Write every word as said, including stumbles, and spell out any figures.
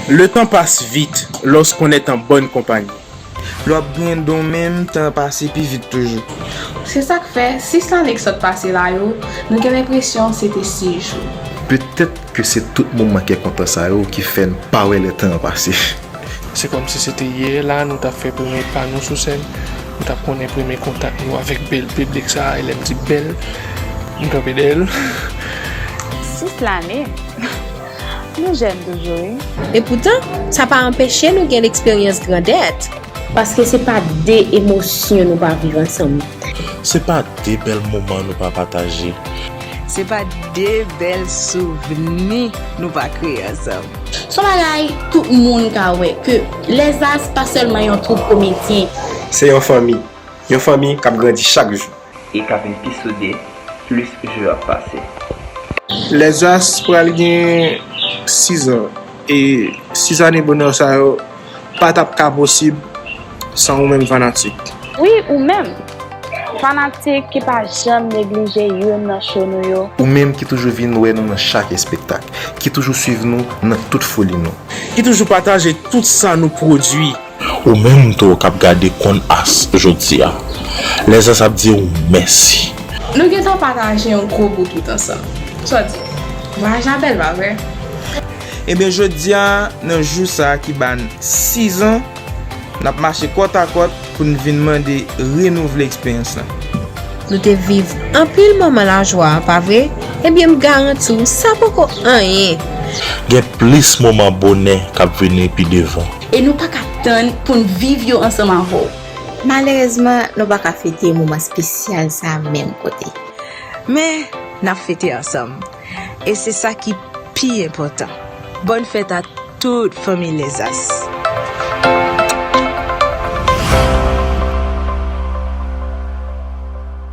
Le temps passe vite lorsqu'on est en bonne compagnie. Lè w ap griyen do menm, tan an pase pi vit toujou. Se sa k fè, sis lane k sot pase la yo, nou gen lenpresyon se te sis jou. Petèt ke se tout moman kè kontan sa yo ki fè n pa wè lè tan an pase. Se kòmsi se te yè la nou t ap fè premye pa nou sou sèn, nou t ap konnen premye kontak nou avèk bèl piblik sa a, e lè m di bèl, m kanpe dèyè l. Sis lane? Nou jèn toujou, wi. Epoutan, sa pa anpeche nou gen leksperyans grandèt. Paske se pa de emosyon nou pa viv ansanm. Se pa de bèl moman nou pa pataje. Se pa de bèl souvni nou pa kreye ansanm. Se yon bagay tout moun ka wè ke Lèzas pa sèlman yon twoup komedyen. Se yon fanmi. Yon fanmi k ap grandi chak jou. E k ap vin pi soude plis jou yo ap pase. Lèzas pral gen sizan, e sis ane bonè sa yo pa t ap ka posib san ou menm fanatik. Wi, ou menm! Fanatik ki pa janm neglije youn nan cho nou yo. Ou menm ki toujou vin wè nou nan chak espektak, ki toujou swiv nou nan tout foli nou. Ki toujou pataje tout sa nou pwodui. Ou menm tou k ap gade Konn As jodi a. Lèzas ap di w mèsi. Nou gentan pataje yon gwo bout wout ansanm. Sa w di? Vwayaj la bèl, pa vre? Ebyen, jodi a, nan jou sa a ki ba n sizan, n ap mache kòtakòt pou n vin mande renouvle eksperyans lan. Nou te viv anpil moman lajwa, pa vre? Ebyen, m garanti w, sa poko anyen. Gen plis moman bonè k ap vini pi devan. E nou pa ka tann pou n viv yo ansanm avè w. Malerezman, nou pa ka fete moman espesyal sa a menm kote. Men, n ap fete ansanm. E se sa ki pi enpòtan. Bòn fèt a tout fanmi Lèzas.